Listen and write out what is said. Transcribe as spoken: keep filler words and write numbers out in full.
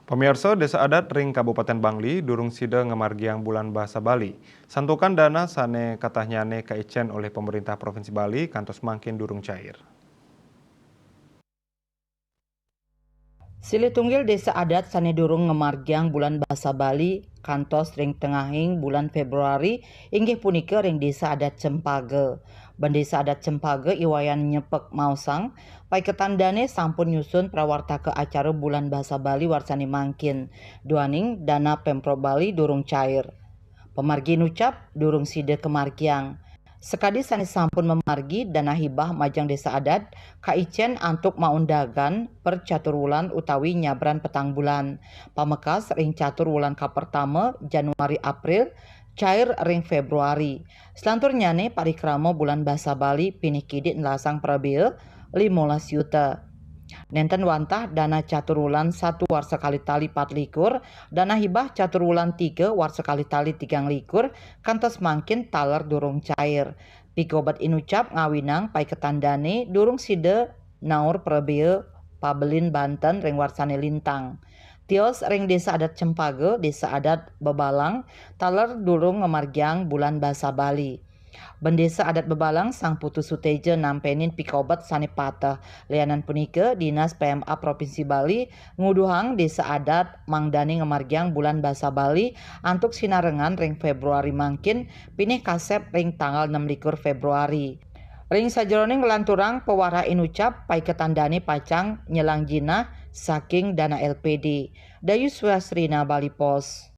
Pamiarsa, Désa Adat ring Kabupatén Bangli durung sida ngamargiang Bulan Basa Bali. Santukan dana sané katahnyane kaicén olih Pemerintah Provinsi Bali kantos mangkin durung cair. Silih tunggil désa adat sané durung ngamargiang Bulan Basa Bali kantos ring tengahing bulan Februari, inggih punika ring Désa Adat Cempaga. Bendésa Adat Cempaga I Wayan Nyepek maosang, paiketan dané sampun nyusun prawartaka acara Bulan Basa Bali warsané mangkin, duaning dana Pemprov Bali durung cair. Pamargi inucap durung sida kamargiang. Sakadi sané sampun mamargi dana hibah majeng désa adat, kaicén antuk maundagan per catur wulan utawi nyabran petang bulan. Pamekas ring catur wulan kapertama, Januari April, cair ring Februari. Selanturnyané parikrama Bulan Basa Bali pinih kidik nelasang prabéa limolas yuta. Nénten wantah dana catur wulan satu warsa kalih tali patlikur, dana hibah catur wulan tiga warsa kalih tali tigang likur, kantos mangkin taler durung cair. Pikobet inucap ngawinang paiketan dané durung sida naur prabéa pabelin banten ring warsané lintang. Tios ring Désa Adat Cempaga, Désa Adat Bebalang, taler durung ngamargiang Bulan Basa Bali. Bendésa Adat Bebalang Sang Putu Suteja nampénin pikobet sané pateh. Lianan punika, Dinas P M A Provinsi Bali nguduhang désa adat mangdané ngamargiang Bulan Basa Bali antuk sinarengan ring Februari mangkin, pinih kasép ring tanggal enam likur Februari. Ring sajeroning nglanturang pawarah inucap, paiketan dané pacang nyelang jinah saking dana L P D. Dayus Wasrina, Bali Post.